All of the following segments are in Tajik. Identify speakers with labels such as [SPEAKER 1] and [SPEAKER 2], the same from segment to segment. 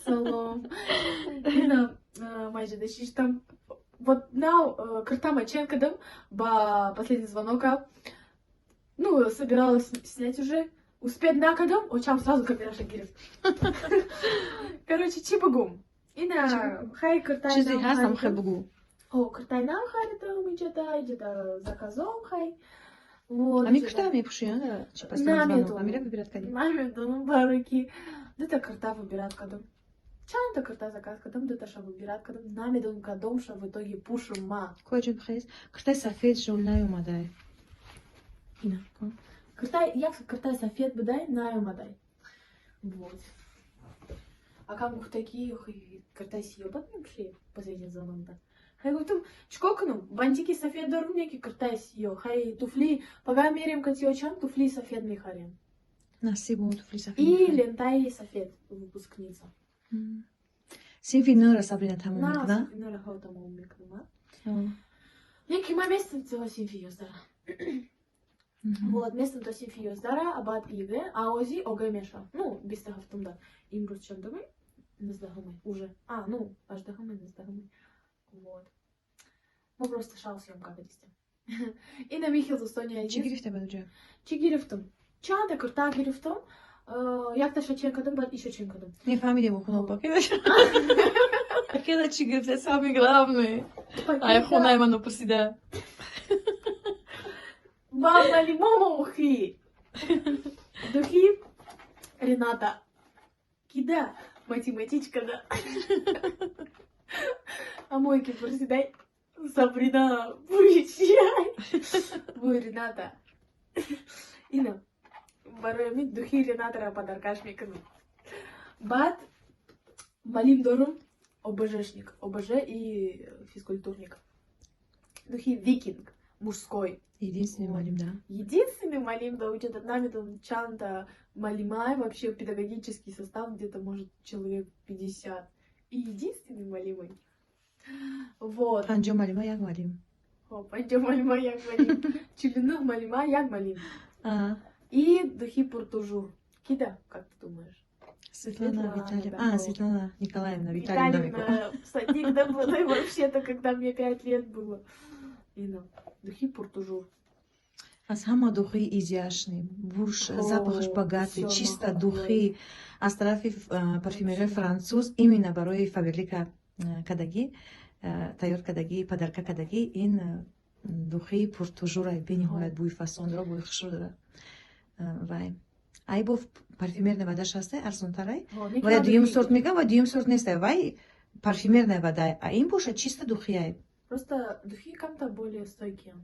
[SPEAKER 1] Салом. Ина майҷада шиштам. Вот нав киртама чен кардам ба последний звонока. Ну, собиралась снять уже. Успеть накардам, очам сразу камераша гирифт. Короче, чӣ бугум? Ина хай киртай.
[SPEAKER 2] Чизе ҳастам, хай бугу.
[SPEAKER 1] О, киртай нав харидам иҷада, иҷада заказом хай. Вот.
[SPEAKER 2] Ами кирта мепӯши, чи последний звонок? Амира выбирать кардӣ?
[SPEAKER 1] Намедонам, барои ки дута кирта выбирать кардам. Чандта кирта заказ кардам, дуташа выбирать кардам. Намедонам, кадомша в итоге пушим ма.
[SPEAKER 2] Коҷон хез? Киртаи сафед жол наёмадай.
[SPEAKER 1] Ина. Киртай, як киртай сафед будай, наёмадай. Вот. Акам гуфта, ки киртай сиё бад мепӯши последний звонокда. Хай, гуфтам, чикор кунам? Бантики сафед дорум, не ки киртай сиё. Хай, туфли, пага мерем кати туфли сафед мехарем.
[SPEAKER 2] Насиб, туфли сафед.
[SPEAKER 1] И лентаи сафед выпускница.
[SPEAKER 2] Синфи нӯра Сабрина тамом мекуна?
[SPEAKER 1] Синфи нӯра ҳо тамом мекунам. Неки ма местам то синфи 11-ра. Вот, местам то синфи 11-ра, а баъд ЕГЭ, а ози ОГЭ меша. Ну, 27-да. Имрӯз чандумай? 19-умай уже. А, ну, 18-умай, 19-умай. Вот. Мо просто шал съёмка кадистем. Ина михел, дӯстони азиз.
[SPEAKER 2] Чӣ гирифта баъд?
[SPEAKER 1] Чӣ гирифтам? Чанда кирта гирифтам. Якташа чен кардам, баъд иша чен кардам.
[SPEAKER 2] Нефаҳмидем, хона пакета чӣ гирифта, самый главный. Ай, хонаи ману пурсида.
[SPEAKER 1] Ба малимомо ухи. Духи Рената. Кида, математичка да. А мойки пурсидай. Сабрина, буичай. Буй Рената. Ина, барои духи Ренатара подаркаш мекунам. Баъд малим дорум ОБЖшник, ОБЖ и физкультурник. Духи Викинг, мужской.
[SPEAKER 2] Единственный малим, да?
[SPEAKER 1] Единственный малим, да, учат нами чанта малимай, вообще педагогический состав где-то, может, человек 50. И единственный малимай. Вот.
[SPEAKER 2] 50 малима як малим.
[SPEAKER 1] 50 малима як малим. 49 малима як малим. И духи Pour Toujours. Кида, как ты думаешь?
[SPEAKER 2] Светлана Витальевна. А, Светлана Николаевна Витальевна.
[SPEAKER 1] Витальевна, садик, да, было вообще-то, когда мне 5 лет было. Ина, духи Pour Toujours.
[SPEAKER 2] Аз ҳама духи изящный, буш, запахаш богатый, чисто духи аз тарафи парфюмерияи француз именно барои Фаберлика кадагӣ, тайёр кардагӣ, подарка кардагӣ. Ин духи Pour Toujours бениҳоят бӯи фасон дора, бӯи хушрӯ дора. Вай айбо парфюмерная вадаш ҳастай, арзонтарай. Вая дуюм сорт мегам, ва дуюм сорт нестай, вай парфюмерная вода, а ин боша чисто духияй.
[SPEAKER 1] Просто духи камта более стойкие.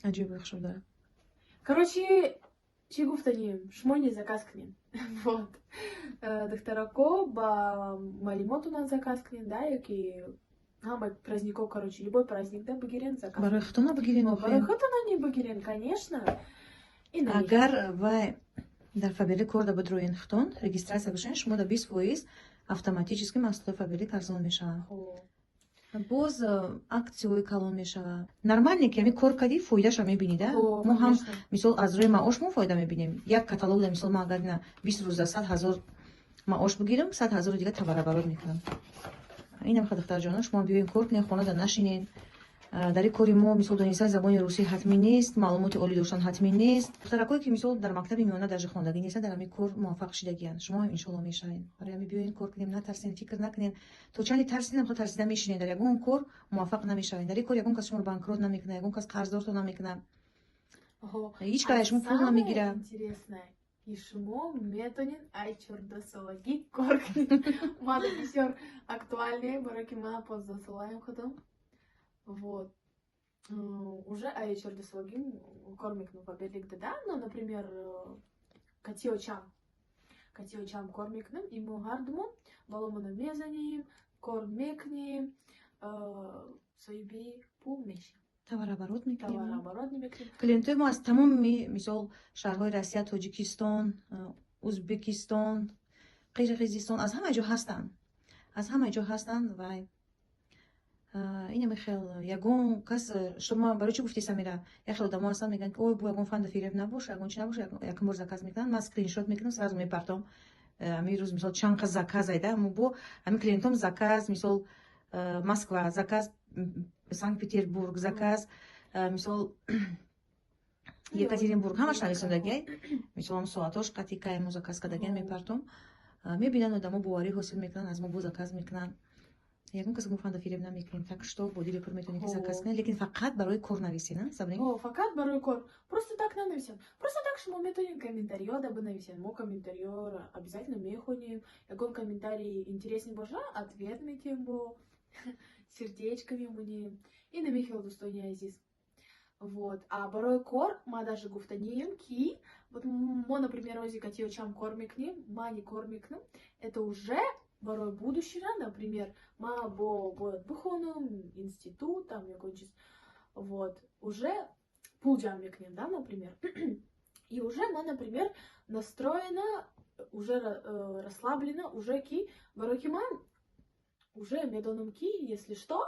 [SPEAKER 2] Аҷиб бӯи хушрӯ дора.
[SPEAKER 1] Короче, чӣ гуфтанем, шумо не заказ кунем. Вот. Духтарако, ба малимотунан заказ кунем, да, ёки ҳама праздников, короче, любой праздник, да, бигирен заказ.
[SPEAKER 2] Барои худтона бигирен.
[SPEAKER 1] Барои худтона не бигирен, конечно.
[SPEAKER 2] Агар вай дар Фаберлик кор да бидроен, худтон регистрация бошен, шумо да 20% автоматически маҳсулоти Фаберлик арзон мешаванд. Боз аксияҳои калон мешавад. Нормально ки ами кор кардӣ, фоидаша мебинӣ, да. Мо ҳам мисол аз рӯи маош мо фоида мебинем. Як каталог да, мисол, ман агар ина 20 рӯза 100 000 маош бигирам, 100 000-у дига товарооборот мекунам. Инам ха, духтарҷона, шумо биёен, кор кунед, хонада нашинед. Дар ин кори мо, мисол, донистани забони русӣ ҳатмӣ нест, маълумоти олӣ доштан ҳатмӣ нест. Духтаракое ки, мисол, дар мактаби миёна даже хондагӣ нестанд, дар ҳамин кор муваффақ шидагиянд. Шумо ҳам, иншоалло, мешавед. Барои ҳамин биёен, кор кунем, натарсен, фикр накунед. То чанде тарсидам, хо тарсида мешинед, дар ягон кор муваффақ намешавед. Дар ин кор ягон кас шуморо банкрот намекунад, ягон кас қарздорто намекунад, ҳеҷ кас аз шумо пул намегирад.
[SPEAKER 1] Интересное, и шумо метонед ай 14-солагӣ кор кунед. Мана бисёр актуальне, барои ки ман 15-солаем худам. Вот. Уже ай 14-солагӣ кор мекунам Фаберлик да, ну, например, кати очам. Кати очам кор мекунам, и мо ҳардумон баломона мезанем, кор мекунем, соҳиби пул мешем.
[SPEAKER 2] Товарооборот мекунем.
[SPEAKER 1] Товарооборот мекунем.
[SPEAKER 2] Клиентои мо аз тамоми, мисол, шаҳрҳои Россия, Тоҷикистон, Узбекистон, Қирғизистон, аз ҳама ҷо ҳастанд, аз ҳама ҷо ҳастанд. Вай инами хел ягон кас шумо барои чӣ гуфти, Самира, як хел одамо ҳастанд, мегӯянд, ки ой, бу ягон фанду фиреб набоша, ягон чи набоша. Якум бор заказ мекунанд, ман скриншот мекунам, сразу мепартом. Ами рӯз, мисол, чанд қаз заказ айда, мо бо ами клиентом заказ, мисол, Москва, заказ Санкт-Петербург, заказ, мисол, Екатеринбург, ҳамаш нависондагиай. Мисол, ам соатош қати кай мо заказ кардагиан мепартом. Мебинанд одамо, боварӣ ҳосил мекунанд, аз мо бо заказ мекунанд. Ягон кас мо фанда фиреб намекунем, так что бо дили пур метавонед, ки заказ кунед, лекин фақат барои кор нависед, Сабрин?
[SPEAKER 1] О, фақат барои кор. Просто так нанависем. Просто так шумо метавонед комментариё да бинависед. Мо комментариёро обязательно мехонем. Ягон комментарий интересный боша, ответ метем, бо сердечко мемонем. И намехел, дӯстони азиз. Вот. А барои кор ма даже гуфтанием, ки вот мо, например, ози катиочам кор мекунем, ма не кор мекунам, это уже барои будущего, например, ма бо бояд бихонам, институт, там, ягон чиз, вот, уже пул ҷамъ мекунем, да, например. И уже ма, например, настроена, уже расслаблена, уже ки, барои ки ман уже медонам, ки, если что,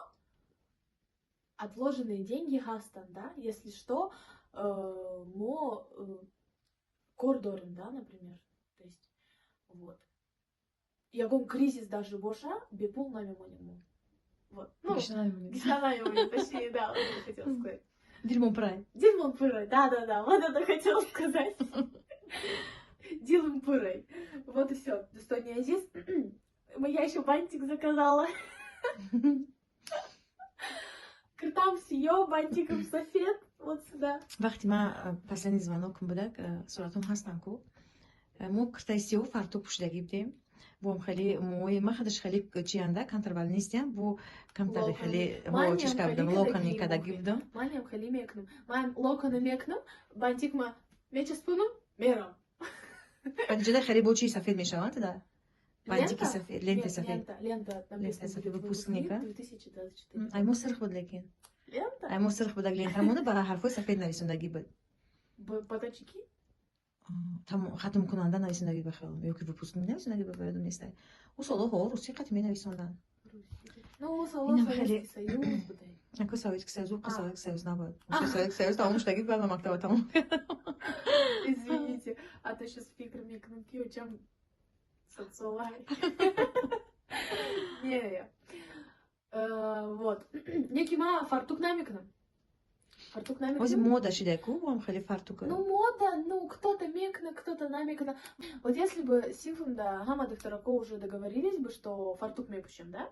[SPEAKER 1] отложенные деньги ҳастанд, да, если что, мо кор дорем, да, например, то есть, вот. Ягон кризис даже боша, бепул намемонем мо. Вот. Ну,
[SPEAKER 2] Гишна намемонем.
[SPEAKER 1] Гишна намемонем, точнее, да, вот это хотела сказать.
[SPEAKER 2] Дилмон пурай.
[SPEAKER 1] Дилмон пурай, да-да-да, вот это хотела сказать. Дилмон пурай. Вот и все. Дӯстони азиз. Я еще бантик заказала. Киртам сиё, бантиком сафед. Вот сюда.
[SPEAKER 2] Вақти ма последний звонок будак, суратом ҳастам ку. Мо киртаи сиё фартук пӯшидагӣ будем. Бом хеле мои ма хадаш хеле чиянда камтар нестиям, бо камтар хеле чишка будам, локони кадагӣ будам.
[SPEAKER 1] Маням хеле мекунам. Ман локони мекунам, бантик ма мечаспунам, мерам.
[SPEAKER 2] Баъд хеле бо чи сафед мешаванд да? Бантики сафед, лента сафед.
[SPEAKER 1] Лента,
[SPEAKER 2] лента сафед, выпускника.
[SPEAKER 1] 2024.
[SPEAKER 2] Ай мо сирх буд лекин.
[SPEAKER 1] Лента?
[SPEAKER 2] Ай мо сирх буд, лента монда ба ҳарфҳои сафед нависондагӣ буд.
[SPEAKER 1] Ба чики?
[SPEAKER 2] Хатмкунанда нависондагӣ ба хаёлам, ё ки выпускник нависондагӣ ба ёдам нест. Ӯ солҳо русӣ қати менависонданд.
[SPEAKER 1] Ну, солҳо Советский Союз будай.
[SPEAKER 2] Ако Советский Союз, ӯ Советский Союз набуд. Советский Союз тамом шудагӣ, баъд мактаба тамом.
[SPEAKER 1] Извините, а то сейчас фикр мекунам, ки очам соцсолай. Не, вот. Неки ма фартук намекунам. Фартук намекунам.
[SPEAKER 2] Ози мода шида ку, вам хеле фартук.
[SPEAKER 1] Ну, мода, ну, кто-то мекна, кто-то намекна. Вот если бы синфом да ҳама духтарако уже договорились бы, что фартук мепушем, да?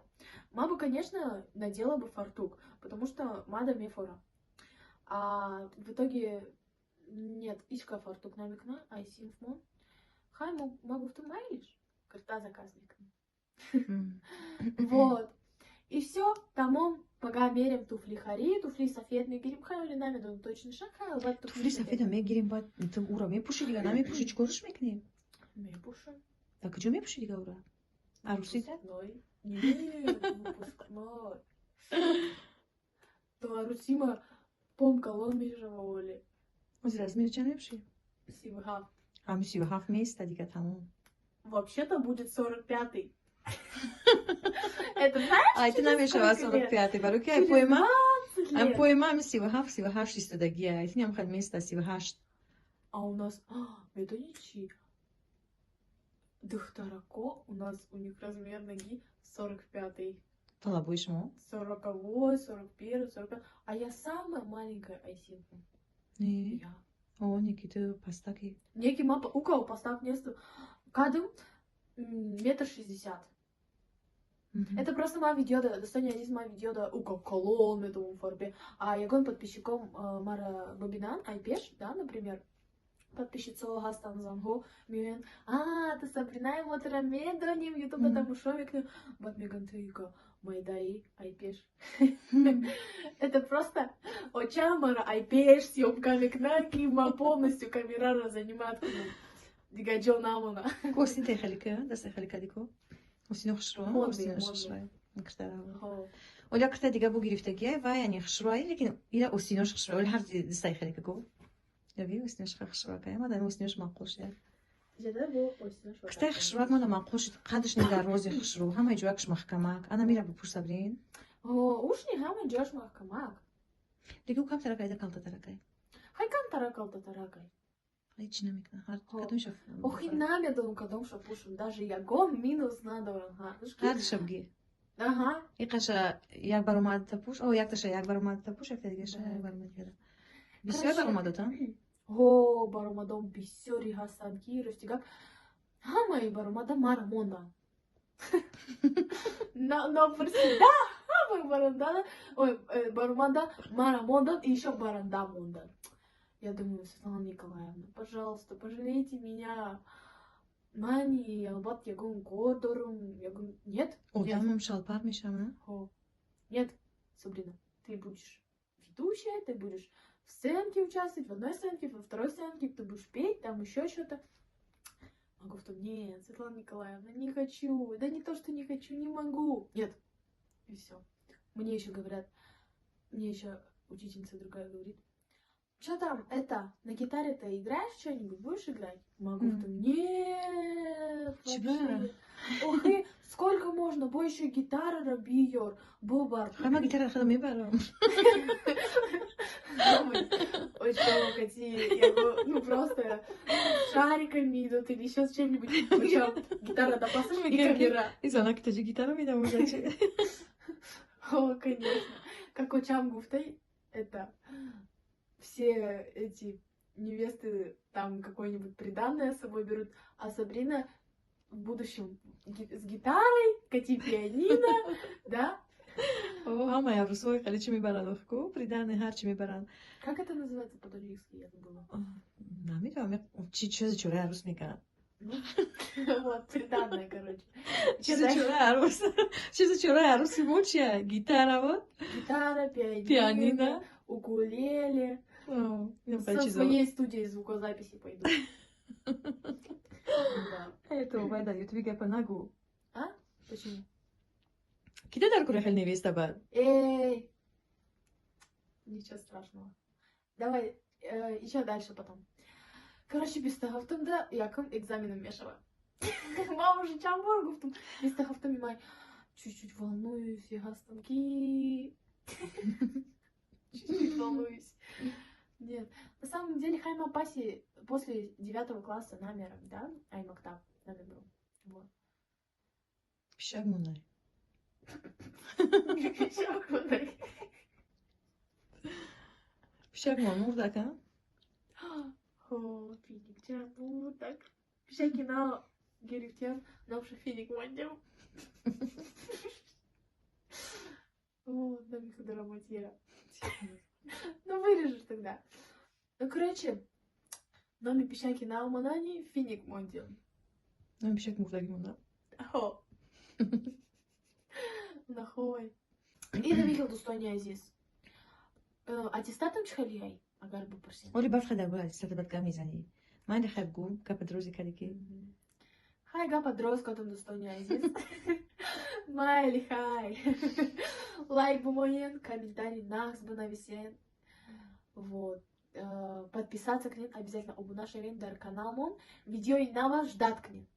[SPEAKER 1] Ма бы, конечно, надела бы фартук, потому что мада мефора. А в итоге нет, ичка фартук намекна, ай синфмон. Хай могу в майлиш, карта заказ мекна. Вот. И все, тамом, пага мерим туфли хари, туфли сафед мегирим, хай оли намедонам точно ша, хай албат
[SPEAKER 2] туфли сафеда мегирим, баъд ту ура мепӯши дига, намепӯши, чӣ корш мекунем?
[SPEAKER 1] Мепӯшам.
[SPEAKER 2] Да куҷо мепӯши дига ура? Арӯсида?
[SPEAKER 1] Нет, выпускной. То арӯсима пом калон мешава оли.
[SPEAKER 2] Ози размери чанд мепӯши?
[SPEAKER 1] 37.
[SPEAKER 2] Ҳами 37 места дига, тамом.
[SPEAKER 1] Вообще-то будет 45-й. Это знаешь?
[SPEAKER 2] Ай, ту намешава 45-й, барои ки ай поима, ай поима ами 37, 38 истодагия, ай тинам хел места 38.
[SPEAKER 1] А у нас, медони чи? Духтарако, у нас у них размер ноги 45-й.
[SPEAKER 2] Талабои шумо?
[SPEAKER 1] 40-й, 41-й, 45. А я самая маленькая ай синф.
[SPEAKER 2] Не.
[SPEAKER 1] Я.
[SPEAKER 2] О, неки ту пастаки.
[SPEAKER 1] Неки ма у кого пастак несту. Кадым 1,60 м. Это просто ма видео, дӯстони азиз, ма видео у калон этому фарбе. А ягон подписчиком мара бибинан, айпеш, да, например, подписчицо ҳастан занҳо меоянд: «А, ты Сабринаи мотора медоним, ютубда тамошо мекунем». Баъд мегӯянд: «Ту майдаи айпеш». Это просто очам мара айпеш съемка мекунад, ки ма полностью камераро занимать кунам. Дига ҷо намона.
[SPEAKER 2] Остин хелика, даста хелика дико. Остино хушро, остино хушро. Оля кирта дига бу гирифтагия ва яъне хушрои, лекин ира остинош хушро, оля ҳар дастаи хелика го. Яви остинош хушро кай, ма дар остинош маъқул шуд. Киртаи хушроак мана маъқул шуд, қадаш не дар рози хушро, ҳамаи ҷоякш маҳкамак. Ана мира бипӯш, Сабрин.
[SPEAKER 1] Ушни ҳамаи ҷояш маҳкамак.
[SPEAKER 2] Лекин ӯ камтарак айда калтатаракай.
[SPEAKER 1] Хай камтарак калтатаракай.
[SPEAKER 2] Ҳеҷ намекунад. Ҳар кадомша.
[SPEAKER 1] Охи, намедонам, кадомша пӯшам. Даже ягон минус надорам.
[SPEAKER 2] Ҳардуша бигир.
[SPEAKER 1] Аҳа.
[SPEAKER 2] Иқаша як баромадта пӯш, о, якташа як баромадта пӯш, якта дигаша як баромад дига. Бисёр баромадота?
[SPEAKER 1] Ҳо, баромадом бисёре ҳастанд, ки, рости гап, ҳамаи баромада мара монданд. Напурсида ҳамаи баранда, ой, баромада мара монданд и ещё баранда монданд. Я думаю: «Светлана Николаевна, пожалуйста, пожалейте меня. Мани албатта ягон кор дорам, ягон нет».
[SPEAKER 2] Одамам шалпар мешавад.
[SPEAKER 1] Нет, Сабрина, ты будешь ведущая, ты будешь в сценке участвовать, в одной сценке, во второй сценке, ты будешь петь, там еще что-то. Могу в том: «Нет, Светлана Николаевна, не хочу. Да не то, что не хочу, не могу. Нет». И все. Мне еще говорят, мне еще учительница другая говорит: «Что там, это, на гитаре-то играешь что-нибудь, будешь играть?» Могу в том: «Нет, вообще. Ох, и сколько можно, бо еще гитара биёр, бобар».
[SPEAKER 2] Ҳама гитара худо мебарам.
[SPEAKER 1] Очень, ну, просто шариками идут или еще с чем-нибудь. Гитара да и камера.
[SPEAKER 2] И занаки таҷи гитара медам.
[SPEAKER 1] О, конечно. Как очам гуфтай, это все эти невесты там какое-нибудь приданное с собой берут, а Сабрина в будущем с гитарой, кати пианино, да?
[SPEAKER 2] Ҳамаи арӯсҳои хеле чӣ мебаранд, охку приданное ҳар чӣ мебаранд.
[SPEAKER 1] Как это называется по-таджикски, я забыла.
[SPEAKER 2] Намедонам, чи чизи чораи арӯс мекунанд.
[SPEAKER 1] Вот, приданное, короче.
[SPEAKER 2] Чизи чораи арӯс, чизи чораи арӯси мо чия? Гитара вот.
[SPEAKER 1] Гитара, пианино,
[SPEAKER 2] пианино,
[SPEAKER 1] укулеле. Со своей студией звукозаписи пойду.
[SPEAKER 2] Это вай дар ютуби гапа нагӯ.
[SPEAKER 1] А? Почему?
[SPEAKER 2] Кида дар кура хел невеста бад?
[SPEAKER 1] Эй! Ничего страшного. Давай еще дальше потом. Короче, 27-да якум экзаменом мешава. Мама уже чанд бор гуфтум. 27-ми май. Чуть-чуть волнуюсь, я ҳастам ки. Чуть-чуть волнуюсь. Нет, на самом деле хайма паси после девятого класса намером, да? Ай мактаб намером. Вот.
[SPEAKER 2] Пишак монай.
[SPEAKER 1] Пишак монай.
[SPEAKER 2] Пишак мон мурдака?
[SPEAKER 1] О, финик ча мурдак. Пишаки на гирифтем, номша финик мондем. О, намихудара. Ну, вырежешь тогда. Ну, короче, номи пишаки на уманани, финик мондем.
[SPEAKER 2] Номи пишак мурдаги монда.
[SPEAKER 1] Хо. Нахой. И намихил, дӯстони азиз. Аттестатом чхалияй, агар бупурсем.
[SPEAKER 2] Оли баф хада бо аттестата бад гап мезанӣ. Майли, хай гу, гапа дрози кади ки.
[SPEAKER 1] Хай, гапа дроз кадом, дӯстони азиз. Майли, хай. Лайк бумонен, комментарий нағз бинависен. Вот. Подписаться кунед обязательно, обуна шавен дар каналмон. Видеои нава ждать кунед.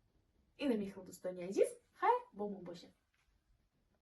[SPEAKER 1] И намихил, дӯстони азиз. Хай, бо мо бошед.